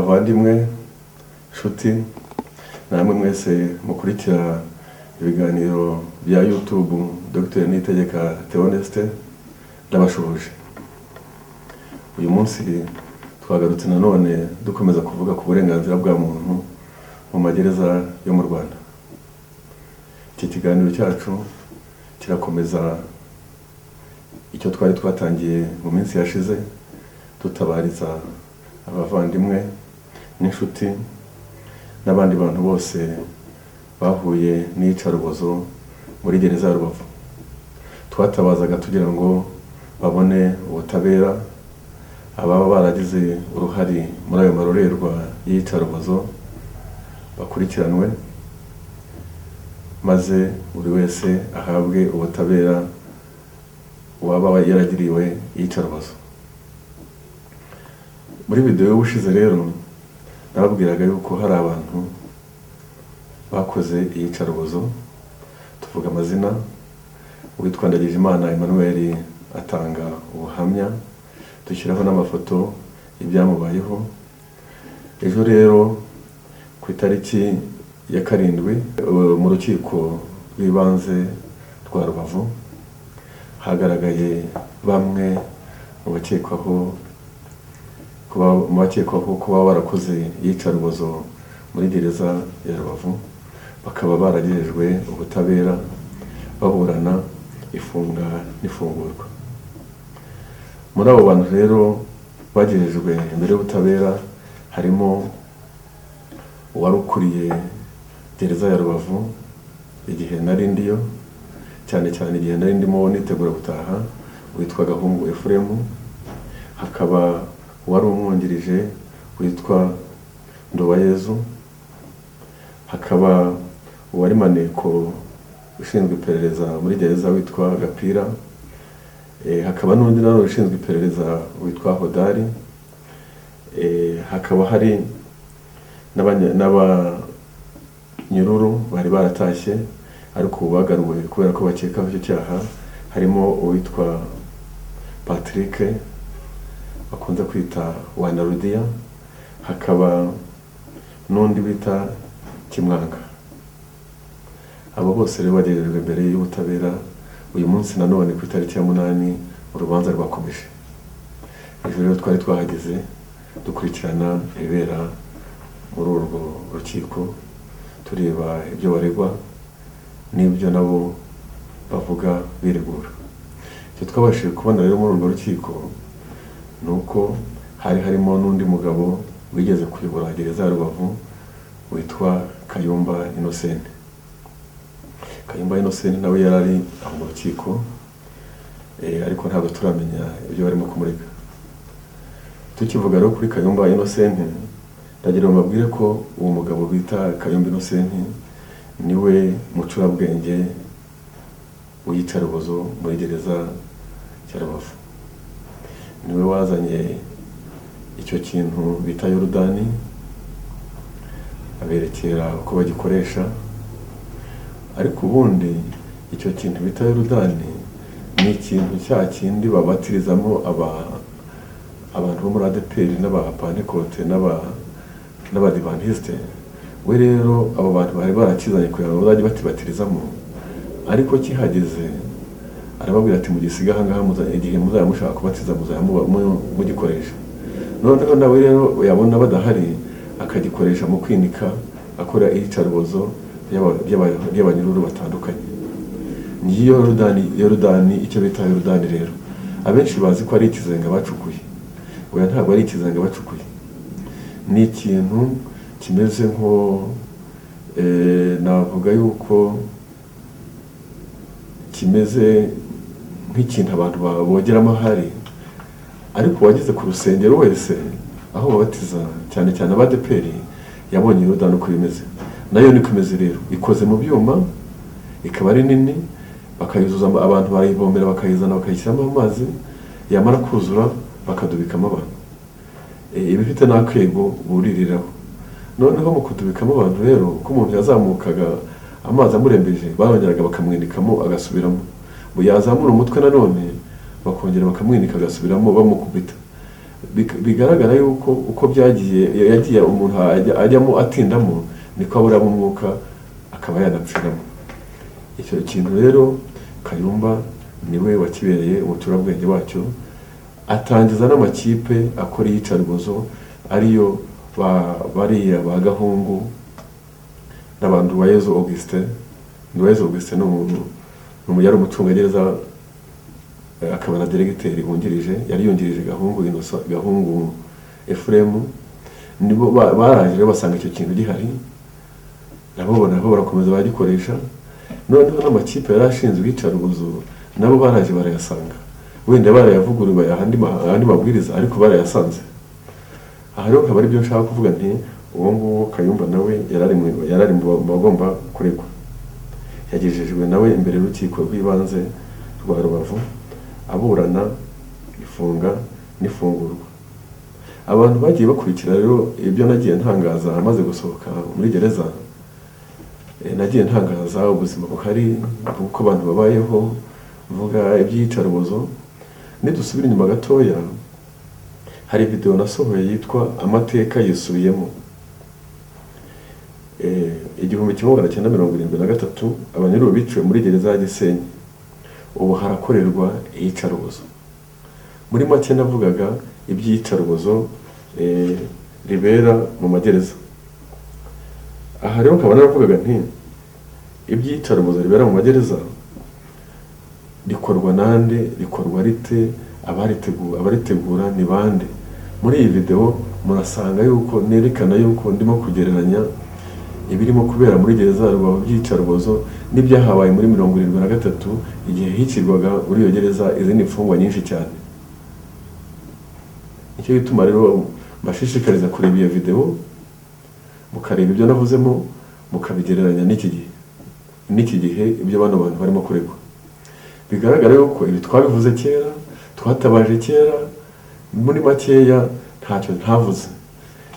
Bavandimwe, nshuti, namwe mwese mukurikira ibiganiro bya YouTube Dr Niyitegeka Theoneste, ndabashuhuje. Uyu munsi twagarutse nanone dukomeza kuvuga ku burenganzira bwa muntu mu magereza yo mu Rwanda. Iki kiganiro cyacu kirakomeza icyo twari twatangiye mu minsi yashize, dutabariza abavandimwe n'inshuti n'abandi bantu bose bahuye n'iyicarubozo muri gereza ya Rubavu. Twatabazaga tugira ngo babone ubutabera, ababa baragize uruhare muri ayo marorerwa y'iyicarubozo bakurikiranwe, maze buri wese ahabwe ubutabera waba yaragiriwe iyicarubozo. Muri videwo y'ubushize rero nababwiraga yuko hari abantu bakoze iyicarubozo, tuvuga amazina. Uwitwa Ndagijimana Emmanuel atanga ubuhamya, dushyiraho n'amafoto y'ibyamubayeho. Ejo rero ku itariki ya 7, mu rukiko rw'ibanze rwa Rubavu hagaragaye bamwe mu bakekwaho kuba barakoze iyicarubozo muri gereza ya Rubavu, bakaba baragejejwe ubutabera, baburana ifunga n'ifungurwa. Muri abo bantu rero bagejejwe imbere y'ubutabera harimo uwari ukuriye gereza ya Rubavu igihe nari ndiyo, cyane cyane igihe nari ndimo nitegura gutaha, witwa Gahungu Ephraim, hakaba uwari umwungirije witwa Nduwayezu, hakaba uwari maneko ushinzwe iperereza muri gereza witwa Gapira, hakaba n'undi nanone ushinzwe iperereza witwa Hodari, hakaba hari n'abanyururu bari baratashye ariko ubu bagaruwe kubera ko bakekaho icyo cyaha, harimo uwitwa Patrick bakunze kwita Wanarudiya, hakaba n'undi bita Kimwanga. Abo bose rero bagejejwe imbere y'ubutabera. Uyu munsi nanone ku itariki ya 8 urubanza rwakomeje. Ejo rero twari twahageze dukurikirana ibibera muri urwo rukiko, tureba ibyo baregwa n'ibyo nabo bavuga biregura. Icyo twabashije kubona rero muri urwo rukiko ni uko hari harimo n'undi mugabo wigeze kuyobora gereza ya Rubavu witwa Kayumba Innocent. Kayumba Innocent nawe yari ari aho mu rukiko, ariko ntabwo turamenya ibyo barimo kumurega. Tukivuga rero kuri Kayumba Innocent, ndagira ngo mbabwire ko uwo mugabo bita Kayumba Innocent niwe mucurabwenge w'iyicarubozo muri gereza ya Rubavu. Niwe wazanye icyo kintu bita Yorudani, aberekera uko bagikoresha. Ariko ubundi icyo kintu bita Yorudani ni ikintu cya kindi babatirizamo abantu bo muri ADEPR n'abapantekote n'abadivantisite. We rero abo bantu bari barakizanye kugira ngo bazajye batibatirizamo, ariko kihageze arababwira ati: "Mugisiga aha ngaha, igihe muzajya mushaka kubatiza muzajya mugikoresha." Noneho nawe rero yabona badahari akagikoresha mu kwinika, akora iyicarubozo ry'abanyururu batandukanye. Ngiyo Yorudani. Yorudani, icyo bita Yorudani rero, abenshi bazi ko ari ikizenga bacukuye. Oya, ntabwo ari ikizenga bacukuye, ni ikintu kimeze nko navuga yuko kimeze nk'ikintu abantu bogeramo ahari. Ariko uwageze ku rusengero wese aho babatiza, cyane cyane abadeperi, yabonye Yorodani uko bimeze. Nayo niko imeze rero, ikoze mu byuma, ikaba ari nini, bakayuzuza abantu, barayivomera, bakayizana, bakayishyiramo amazi, yamara kuzura bakadubikamo abantu. Iba ifite n'akego buririraho. Noneho mu kudubikamo abantu rero, uko umuntu yazamukaga amazi amurembeje, barongeraga bakamwinikamo agasubiramo, ngo yazamura umutwe nanone bakongera bakamwinika agasubiramo, bamukubita. Bigaragara yuko uko byagiye yagiye umuntu ajyamo atindamo, niko aburamo umwuka akaba yanapfiramo. Icyo kintu rero Kayumba niwe wakibereye umucurabwenge wacyo, atangiza n'amakipe akora iyicarubozo, ariyo bariya ba Gahungu n'abantu Nduwayezu Augustin. Nduwayezu Augustin yari umucungagereza, akaba na diregiteri wungirije, yari yungirije Gahungu Innocent, Gahungu Ephraim. Nibo baraje rero basanga icyo kintu gihari, nabo barakomeza baragikoresha. Noneho n'amakipe yari ashinzwe iyicarubozo nabo baraje barayasanga, wenda barayavuguruye bayaha andi mabwiriza, ariko barayasanze. Aha rero akaba aribyo nshaka kuvuga nti uwo nguwo Kayumba nawe yarari mu bagomba kuregwa. Yagejejwe nawe imbere y'urukiko rw'ibanze rwa Rubavu, aburana ifunga n'ifungurwa. Abantu bagiye bakurikira rero ibyo nagiye ntangaza amaze gusohoka muri gereza, nagiye ntangaza ubuzima buhari, uko abantu babayeho, mvuga iby'iyicarubozo. Nidusubira inyuma gatoya, hari video nasohoye yitwa Amateka Yisubiyemo. 1973 abanyururu biciwe muri gereza ya Gisenyi, ubu harakorerwa iyicarubozo. Muri make navugaga iby'iyicarubozo ribera mu magereza. Aha rero nkaba naravugaga nti iby'iyicarubozo ribera mu magereza rikorwa nande, rikorwa rite, abaritegura ni bande? Muri iyi video murasanga yuko nerekana yuko ndimo kugereranya ibirimo kubera muri gereza ya Rubavu by'iyicarubozo n'ibyahabaye muri 73, igihe hicirwaga muri iyo gereza izindi mfungwa nyinshi cyane. Nicyo gituma rero mbashishikariza kureba iyo video, mukareba ibyo navuzemo, mukabigereranya n'iki gihe ibyo bano bantu barimo kuregwa. Bigaragara yuko ibi twabivuze kera, twatabaje kera, muri makeya ntacyo ntavuze.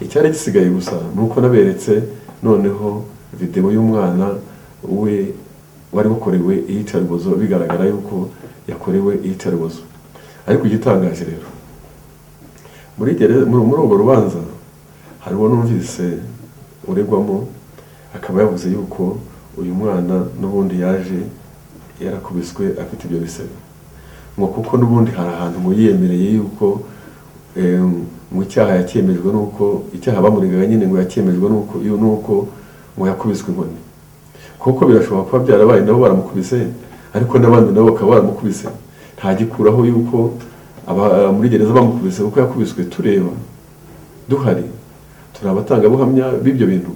Icyari gisigaye gusa ni uko naberetse noneho video y'umwana we wari wakorewe iyicarubozo, bigaragara yuko yakorewe iyicarubozo. Ariko igitangaje rero, muri urwo rubanza hari uwo numvise uregwamo, akaba yavuze yuko uyu mwana n'ubundi yaje yarakubiswe afite ibyo bisebe, ngo kuko n'ubundi hari ahantu ngo yiyemereye yuko ngo icyaha yacyemejwe nuko icyaha bamuregaga nyine ngo yacyemejwe nuko ngo yakubiswe inkoni. Kuko birashoboka kuba byarabaye nabo baramukubise, ariko n'abandi nabo bakaba baramukubise, ntagikuraho yuko aba muri gereza bamukubise, kuko yakubiswe tureba duhari, turi abatangabuhamya b'ibyo bintu.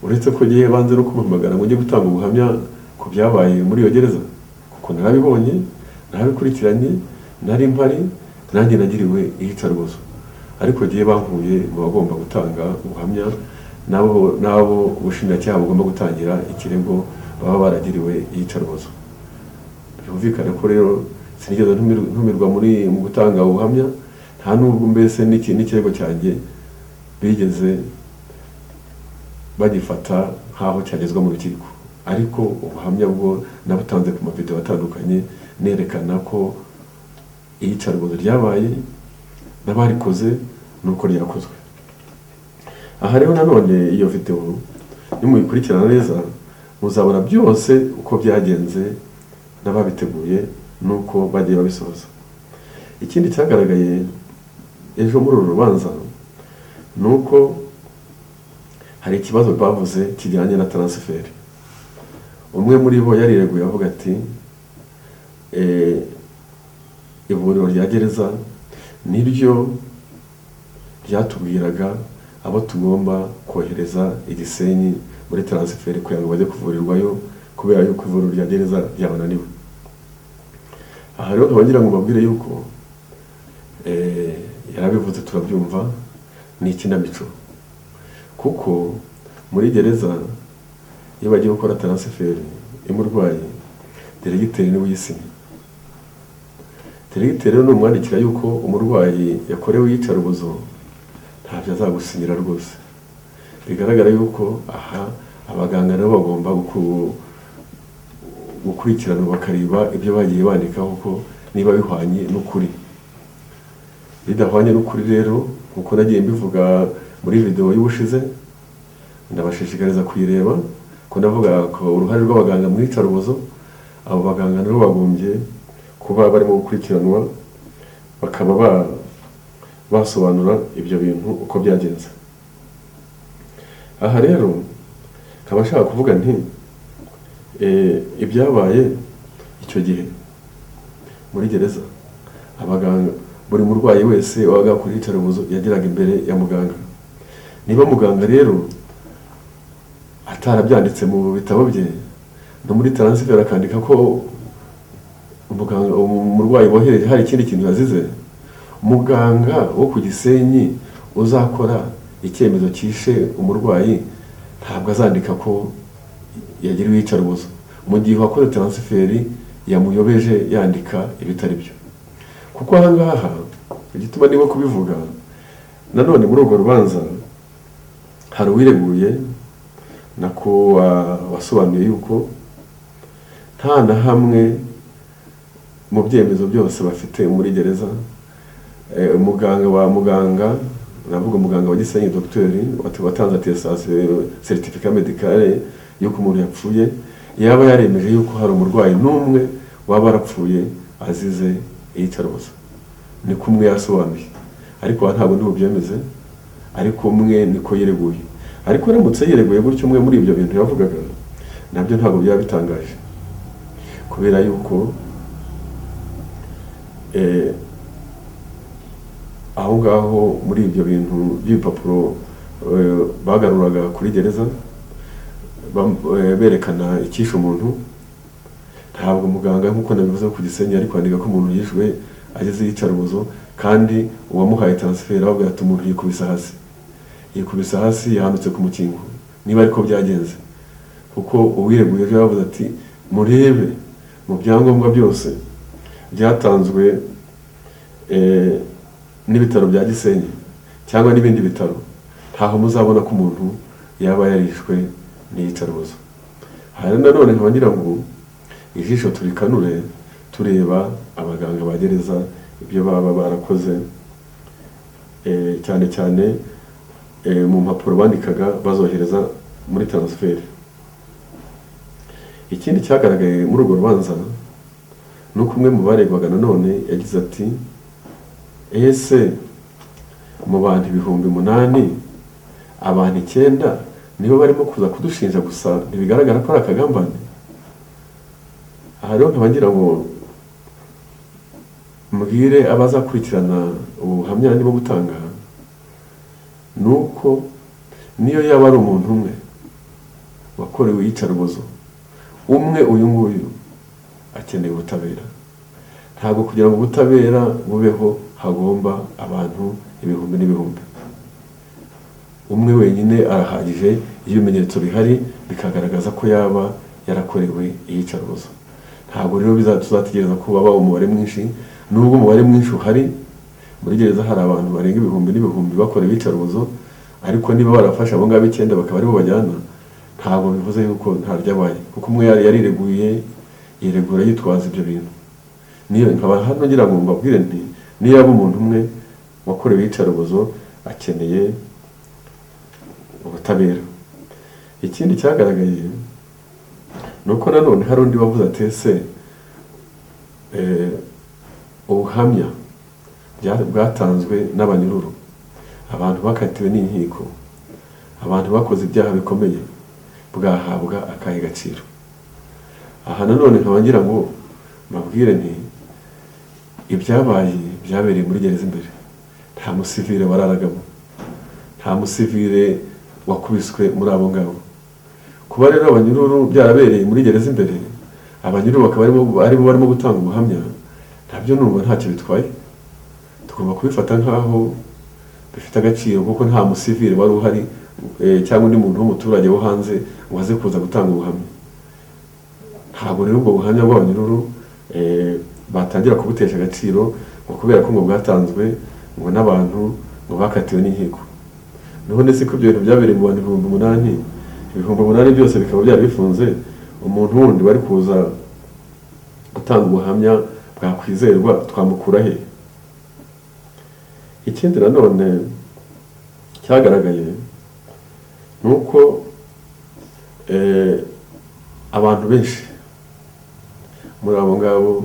Uretse ko ngiye banze no kumuhamagara ngo njye gutanga ubuhamya ku byabaye muri iyo gereza, kuko narabibonye, narabikurikiranye, nari mpari, nanjye nagiriwe iyicarubozo. Ariko ngiye bankuye mu bagomba gutanga ubuhamya, n'abo ubushinjacyaha bugomba gutangira ikirego baba baragiriwe iyicarubozo. Byumvikane ko rero sinigeze ntumirwa mu gutanga ubuhamya, nta nubwo mbese n'ikirego cyanjye bigeze bagifata nk'aho cyagezwa mu rukiko. Ariko ubuhamya bwo nabutanze ku mavideo atandukanye, nerekana ko iyicarubozo ryabaye n'abarikoze n'uko ryakozwe. Aha rero nanone iyo video nimuyikurikirana neza, muzabona byose uko byagenze n'ababiteguye n'uko bagiye babisoza. Ikindi cyagaragaye ejo muri uru rubanza ni uko hari ikibazo bavuze kijyanye na transfert. Umwe muri bo yarireguye avuga ati ivuriro rya gereza niryo ryatubwiraga abo tugomba kohereza i Gisenyi muri transfert kugira ngo bajye kuvurirwayo, kubera yuko ivuriro rya gereza ryabananiwe. Aha rero nkaba ngira ngo mbabwire yuko yarabivuze turabyumva, ni ikinamico, kuko muri gereza iyo bagiye gukora transfert y'umurwayi, diregiteri niwe uyisinya. Diregiteri rero numwandikira yuko umurwayi yakorewe iyicarubozo, ntabyo azagusinyira rwose. Bigaragara yuko aha abaganga nabo bagomba gukurikiranwa, bakareba ibyo bagiye bandikaho ko niba bihwanye n'ukuri. Bidahwanye n'ukuri rero, nkuko nagiye mbivuga muri video y'ubushize, ndabashishikariza kuyireba, ko ndavuga ko uruhare rw'abaganga mu iyicarubozo, abo baganga nabo bagombye kuba barimo gukurikiranwa, bakaba basobanura ibyo bintu uko byagenze. Aha rero nkaba nshaka kuvuga nti ibyabaye icyo gihe muri gereza, abaganga, buri murwayi wese wabaga kuri iyicarubozo yageraga imbere ya muganga. Niba muganga rero atarabyanditse mu bitabo bye, no muri transfert akandika ko umuganga umurwayi wohereje hari ikindi kintu yazize, muganga wo ku Gisenyi uzakora icyemezo cyishe umurwayi ntabwo azandika ko yagiriwe iyicarubozo, mu gihe uwakoze transfert yamuyobeje yandika ibitari byo. Kuko aha ngaha igituma niba kubivuga, nanone muri urwo rubanza hari uwireguye nako wasobanuye yuko nta na hamwe mu byemezo byose bafite muri gereza, muganga wa muganga, navuga umuganga wa Gisenyi, dogiteri watanze attestation, certificat médical y'uko umuntu yapfuye, yaba yaremeje yuko hari umurwayi n'umwe waba warapfuye azize iyicarubozo. Ni kumwe yasobanuye, ariko aha ntabwo ndi bubyemeze, ariko umwe niko yireguye. Ariko aramutse yireguye gutyo, umwe muri ibyo bintu yavugaga nabyo ntabwo byaba bitangaje, kubera yuko aho ngaho muri ibyo bintu by'ibipapuro bagaruraga kuri gereza berekana icyishe umuntu, ntabwo muganga, nk'uko nabivuze ku Gisenyi, ari kwandika ko umuntu yishwe ageze iyicarubozo, kandi uwamuhaye transfert avuga ati umuntu yikubise hasi, yikubise hasi, yahanutse ku mukingo, niba ariko byagenze. Kuko uwireguye ejo yavuze ati murebe mu byangombwa byose byatanzwe n'ibitaro bya Gisenyi cyangwa n'ibindi bitaro, ntaho muzabona ko umuntu yaba yarishwe n'iyicarubozo. Hari nanone nkaba ngira ngo ijisho turikanure tureba abaganga ba gereza ibyo baba barakoze, cyane cyane mu mpapuro bandikaga bazohereza muri transfert. Ikindi cyagaragaye muri urwo rubanza ni uko umwe mu baregwaga nanone yagize ati ese mu bantu 8000, abantu 9 nibo barimo kuza kudushinja gusa, ntibigaragara ko ari akagambane? Aha rero nkaba ngira ngo mbwire abazakurikirana ubu buhamya ndimo gutanga, ni uko niyo yaba ari umuntu umwe wakorewe iyicarubozo, umwe uyu nguyu akeneye ubutabera. Ntabwo kugira ngo ubutabera bubeho hagomba abantu ibihumbi n'ibihumbi. Umwe wenyine arahagije iyo ibimenyetso bihari bikagaragaza ko yaba yarakorewe iyicarubozo. Ntabwo rero tuzategereza ko baba umubare mwinshi, nubwo umubare mwinshi uhari. Muri gereza hari abantu barenga ibihumbi n'ibihumbi bakorewe iyicarubozo, ariko niba barafashe abo ngabo 9 bakaba aribo bajyana, ntabwo bivuze yuko nta ryabaye, kuko umwe yari yarireguye, yiregura yitwaza ibyo bintu. Niyo nkaba hano ngira ngo mbabwire nti niyo yaba umuntu umwe wakorewe iyicarubozo akeneye ubutabera. Ikindi cyagaragaye ni uko nanone hari undi wavuze ati ese ubuhamya bwatanzwe n'abanyururu, abantu bakatiwe n'inkiko, abantu bakoze ibyaha bikomeye, bwahabwa akahe gaciro? Aha nanone nkaba ngira ngo mbabwire nti ibyabaye byabereye muri gereza imbere, nta musivile wararagamo, nta musivile wakubiswe muri abo ngabo. Kuba rero abanyururu byarabereye muri gereza imbere, abanyururu bakaba aribo barimo gutanga ubuhamya, ntabyo numva ntacyo bitwaye. Tugomba kubifata nk'aho bifite agaciro, kuko nta musivile wari uhari cyangwa undi muntu w'umuturage wo hanze ngo aze kuza gutanga ubuhamya. Ntabwo rero ubwo buhamya bw'abanyururu batangira kubutesha agaciro ngo kubera ko ngo bwatanzwe ngo n'abantu ngo bakatiwe n'inkiko. None se ko ibyo bintu byabereye mu bantu 8000, 8000 byose bikaba byari bifunze, umuntu wundi wari kuza gutanga ubuhamya bwakwizerwa twamukura he? Ikindi nanone cyagaragaye ni uko abantu benshi muri abo ngabo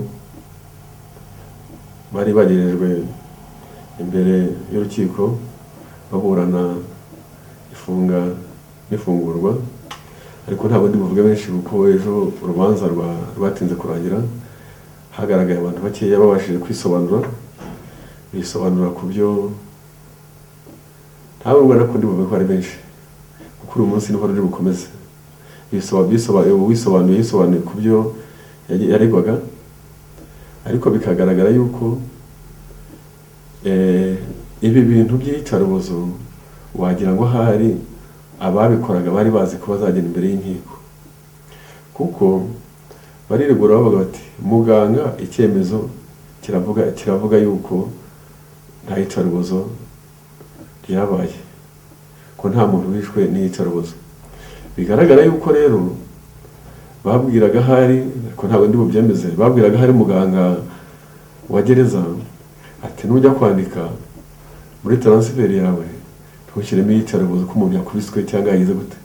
bari bagerejwe imbere y'urukiko baburana ifunga n'ifungurwa, ariko ntabwo ndi buvuge benshi kuko ejo urubanza rwatinze kurangira. Hagaragaye abantu bakeya babashije kwisobanura, bisobanura ku byo ntabwo ubona ko ndi buvuge ko ari benshi, kuko uyu munsi niho ruri bukomeze. Wisobanuye yisobanuye ku byo yaregwaga, ariko bikagaragara yuko ibi bintu by'iyicarubozo wagira ngo ahari ababikoraga bari bazi ko bazagenda imbere y'inkiko, kuko bariregura bavuga bati muganga icyemezo kiravuga yuko nta yicarubozo ryabaye, ko nta muntu wishwe n'iyicarubozo. Bigaragara yuko rero babwiraga ahari, ko ntabwo ndi bubyemeze, babwiraga ahari muganga wa gereza ati nujya kwandika muri transfer yawe ntushyiremo iyicarubozo ko umuntu yakubiswe cyangwa yagize gute.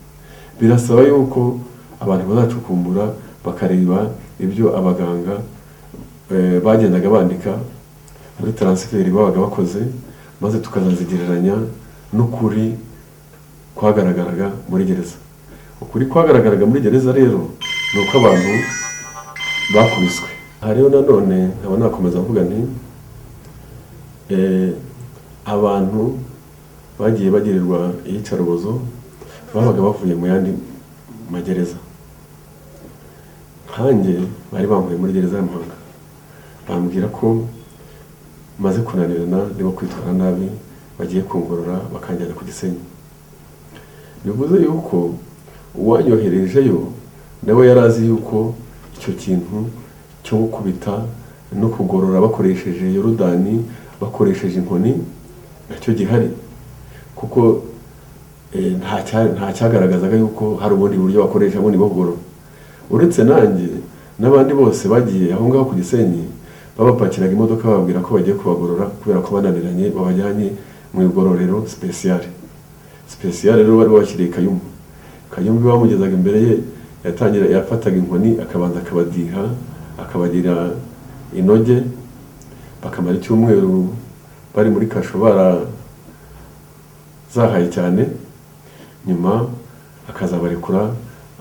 Birasaba yuko abantu bazacukumbura bakareba ibyo abaganga bagendaga bandika muri transfer babaga bakoze, maze tukazazigereranya n'ukuri kwagaragaraga muri gereza. Ukuri kwagaragaraga muri gereza rero ni uko abantu bakubiswe. Aha rero nanone nkaba nakomeza mvuga nti abantu bagiye bagirirwa iyicarubozo babaga bavuye mu yandi magereza. Nkanjye bari bankuye muri gereza ya Muhanga, bambwira ko maze kunanirana ndimo kwitwara nabi, bagiye kungorora bakanjyana ku Gisenyi. Bivuze yuko uwanyoherejeyo nawe yari azi yuko icyo kintu cyo gukubita no kugorora bakoresheje yorodani, bakoresheje inkoni, nacyo gihari, kuko nta cyagaragazaga yuko hari ubundi buryo bakoresha bundi bwo kugorora. Uretse nanjye n'abandi bose bagiye aho ngaho ku Gisenyi, babapakiraga imodoka bababwira ko bagiye kubagorora kubera ko bananiranye, babajyanye mu igororero spécial. Spécial rero bari babashyiriye Kayumba. Kayumba bamugezaga imbere ye, yatangira yafataga inkoni akabanza akabadiha, akabagira inoge, bakamara icyumweru bari muri kasho barazahaye cyane, nyuma akazabarekura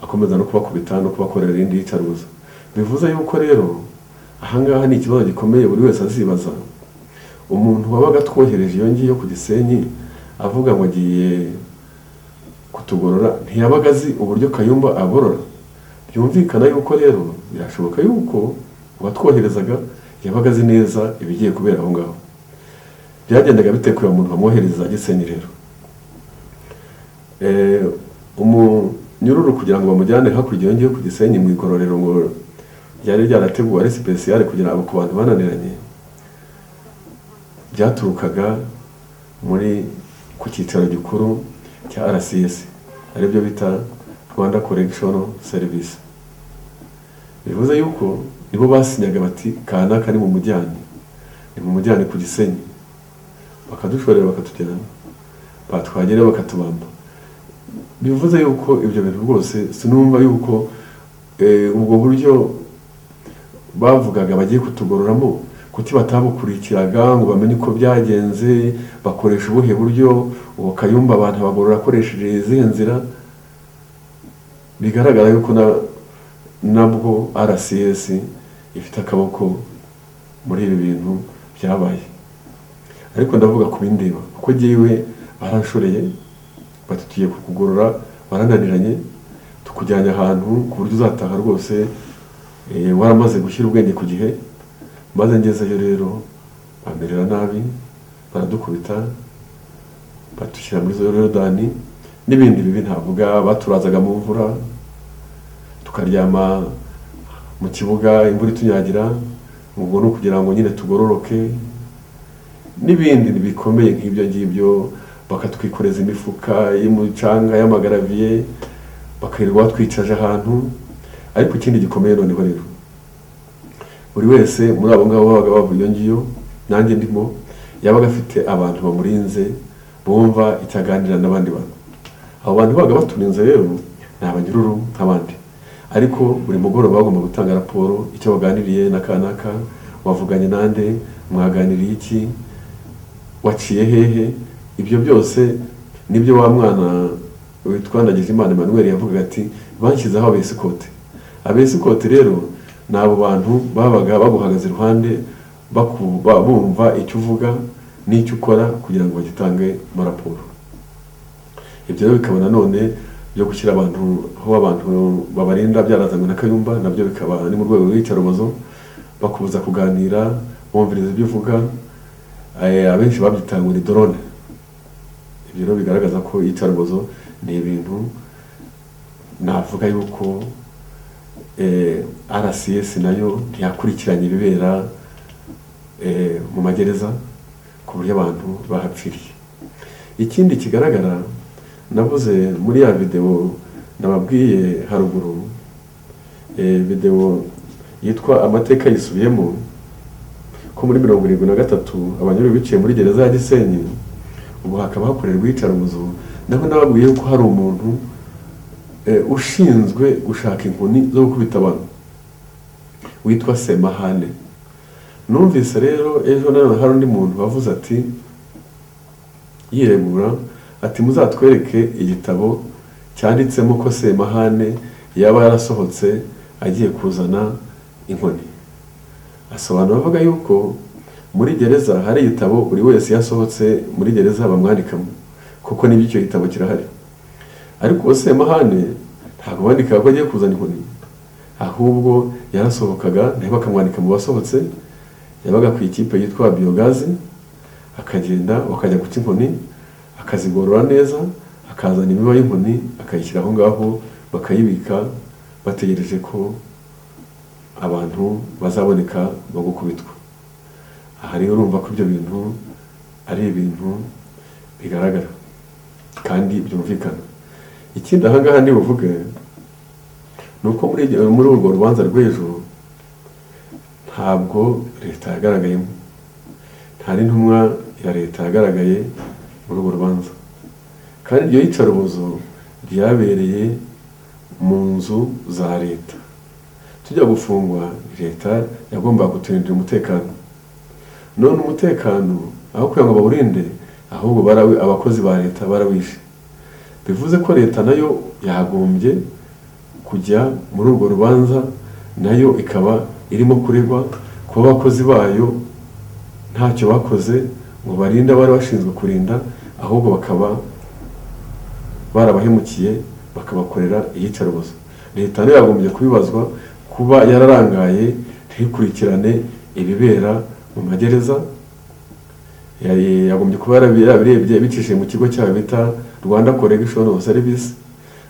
akomeza no kubakubita no kubakorera irindi yicarubozo. Bivuze yuko rero ahangaha ni ikibazo gikomeye buri wese azibaza. Umuntu wabaga atwohereje iyo ngiyo ku Gisenyi avuga ngo agiye kutugorora, ntiyabaga azi uburyo Kayumba agorora. Byumvikana yuko rero birashoboka yuko uwatwoherezaga yabaga azi neza ibigiye kubera aho ngaho. Byagendaga bite kureba umuntu bamwohereza Gisenyi rero? Umunyururu kugira ngo bamujyane hakurya iyo ngiyo ku Gisenyi mu igororero ngo ryari ryarateguwe ari spécial kugira ngo ku bantu bananiranye, byaturukaga muri ku cyicaro gikuru cya RCS, aribyo bita Rwanda Correctional Service. Bivuze yuko nibo basinyaga bati kanaka ni mu mujyane, ni mu mujyane ku Gisenyi, bakadushorera bakatujyana, batwagerayo bakatubamba. Bivuze yuko ibyo bintu rwose sinumva yuko ubwo buryo bavugaga bagiye kutugororamo, kuki batabukurikiraga ngo bamenye uko byagenze, bakoresha ubuhe buryo, uwo Kayumba abantu abagorora akoresheje izihe nzira. Bigaragara yuko nabwo RCS ifite akaboko muri ibi bintu byabaye. Ariko ndavuga ku bindeba, kuko jyewe baranshoreye bati tugiye kukugorora, warananiranye, tukujyanye ahantu ku buryo uzataha rwose waramaze gushyira ubwenge ku gihe. Maze ngezeyo rero bamerera nabi, baradukubita, badushyira muri zo yorodani n'ibindi bibi ntavuga. Baturazaga mu mvura, tukaryama mu kibuga imvura itunyagira, ubwo ni ukugira ngo nyine tugororoke, n'ibindi bikomeye nk'ibyo ngibyo. Bakatwikoreza imifuka y'umucanga y'amagaraviye, bakirirwa batwicaje ahantu. Ariko ikindi gikomeye noneho rero, buri wese muri abo ngabo babaga bavuye iyo ngiyo, nanjye ndimo, yabaga afite abantu bamurinze bumva icyo aganira n'abandi bantu. Abo bantu babaga baturinze rero ni abanyururu nk'abandi, ariko buri mugoroba bagomba gutanga raporo icyo baganiriye na kanaka, wavuganye nande, mwaganiriye iki, waciye hehe. Ibyo byose nibyo wa mwana witwa Ndagijimana Emmanuel yavugaga ati banshyizeho abesikoti. Abesikoti rero ni abo bantu babaga baguhagaze iruhande, bumva icyo uvuga n'icyo ukora kugira ngo bagitange mu raporo. Ibyo rero bikaba nanone byo gushyira abantu aho abantu babarinda byarazanywe na Kayumba, nabyo bikaba ni mu rwego rw'iyicarubozo, bakubuza kuganira, bumviriza ibyo uvuga. Abenshi babyita ngo ni drone. Ibyo rero bigaragaza ko iyicarubozo ni ibintu navuga yuko RCS nayo ntiyakurikiranye ibibera mu magereza ku buryo abantu bahapfiriye. Ikindi kigaragara navuze muri ya videwo nababwiye haruguru, videwo yitwa Amateka Yisubiyemo, ko muri 73 abanyururu biciye muri gereza ya Gisenyi, ubu hakaba hakorerwa iyicarubozo. Naho nababwiye ko hari umuntu ushinzwe gushaka inkoni zo gukubita abantu witwa Semahane. Numvise rero ejo nanone hari undi muntu wavuze ati, yiregura ati muzatwereke igitabo cyanditsemo ko Semahane yaba yarasohotse agiye kuzana inkoni. Asobanura avuga yuko muri gereza hari igitabo buri wese yasohotse muri gereza bamwandikamo, kuko n'ibyo icyo gitabo kirahari. Ariko uwo Semahane ntabwo bandikaga ko agiye kuzana inkoni, ahubwo yarasohokaga nawe bakamwandika mu basohotse. Yabaga ku ikipe yitwa Biyogazi, akagenda bakajya guca inkoni, akazigorora neza, akazana imiba y'inkoni akayishyira aho ngaho, bakayibika bategereje ko abantu bazaboneka bagukubitwa. Aha rero urumva ko ibyo bintu ari ibintu bigaragara kandi byumvikana. Ikindi aha ngaha ndi buvuge ni uko muri urwo rubanza rw'ejo ntabwo leta yagaragayemo, nta n'intumwa ya leta yagaragaye muri urwo rubanza, kandi iryo yicarubozo ryabereye mu nzu za leta. Tujya gufungwa, leta yagombaga kuturindira umutekano. None umutekano aho kugira ngo bawurinde, ahubwo abakozi ba leta barawishe. Bivuze ko leta nayo yagombye kujya muri urwo rubanza, nayo ikaba irimo kuregwa kuba abakozi bayo ntacyo bakoze ngo barinde abari bashinzwe kurinda, ahubwo bakaba barabahemukiye bakabakorera iyicarubozo. Leta nayo yagombye kubibazwa kuba yararangaye ntikurikirane ibibera mu magereza. Yagombye kuba yarabirebye bicishije mu kigo cyayo bita Rwanda Correctional Service,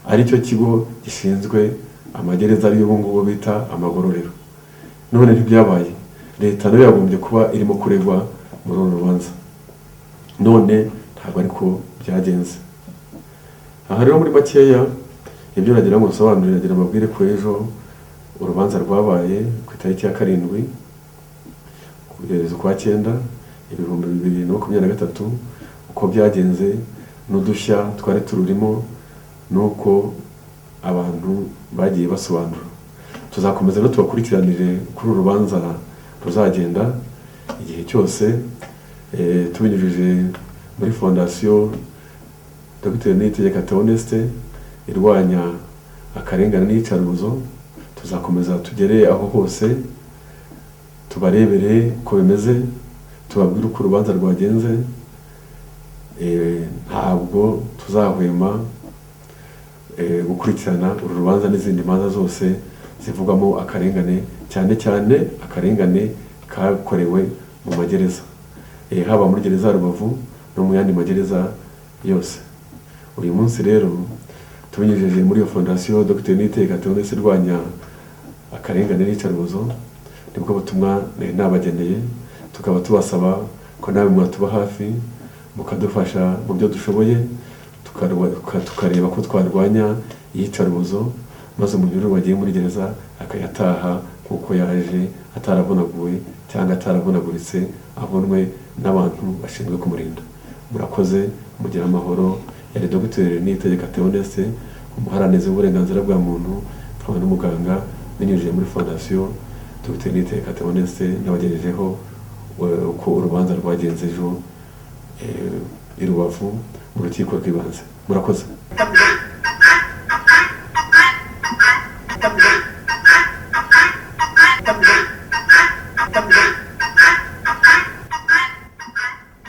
aricyo kigo gishinzwe amagereza, ariyo ubu ngubu bita amagororero. None ntibyabaye. Leta nayo yagombye kuba irimo kuregwa muri uru rubanza, none ntabwo ariko byagenze. Aha rero muri makeya ibyo nagira ngo nsobanurire, nagira mbabwire ko ejo urubanza rwabaye ku itariki ya 7 kugeza ukwa 9 2023, uko byagenze n'udushya twari tururimo n'uko abantu bagiye basobanura. Tuzakomeza rero tubakurikiranire kuri uru rubanza ruzagenda igihe cyose, tubinyujije muri Fondasiyo Dr Niyitegeka Theoneste irwanya akarengane n'iyicarubozo. Tuzakomeza tugere aho hose, tubarebere uko bimeze, tubabwire uko urubanza rwagenze. Ntabwo tuzahwema gukurikirana uru rubanza n'izindi manza zose zivugwamo akarengane, cyane cyane akarengane kakorewe mu magereza, haba muri gereza ya Rubavu no mu yandi magereza yose. Uyu munsi rero tubinyujije muri iyo Fondasiyo Dr Niyitegeka Theoneste irwanya akarengane n'iyicarubozo, nibwo butumwa nari nabageneye. Tukaba tubasaba ko nawe mwatuba hafi mukadufasha mu byo dushoboye, tukareba ko twarwanya iyicarubozo, maze umunyururu wagiye muri gereza akayataha nk'uko yaje, ataravunaguwe cyangwa ataravunaguritse, avunwe. n'abantu bashinzwe kumurinda. Murakoze, mugire amahoro. Yari Dogiteri Niyitegeka Theoneste, umuharanizi w'uburenganzira bwa muntu, nkaba n'umuganga. Binyujije muri Fondasiyo Dogiteri Niyitegeka Theoneste, nabagejejeho uko urubanza rwagenze ejo i Rubavu mu rukiko rw'ibanze. Murakoze.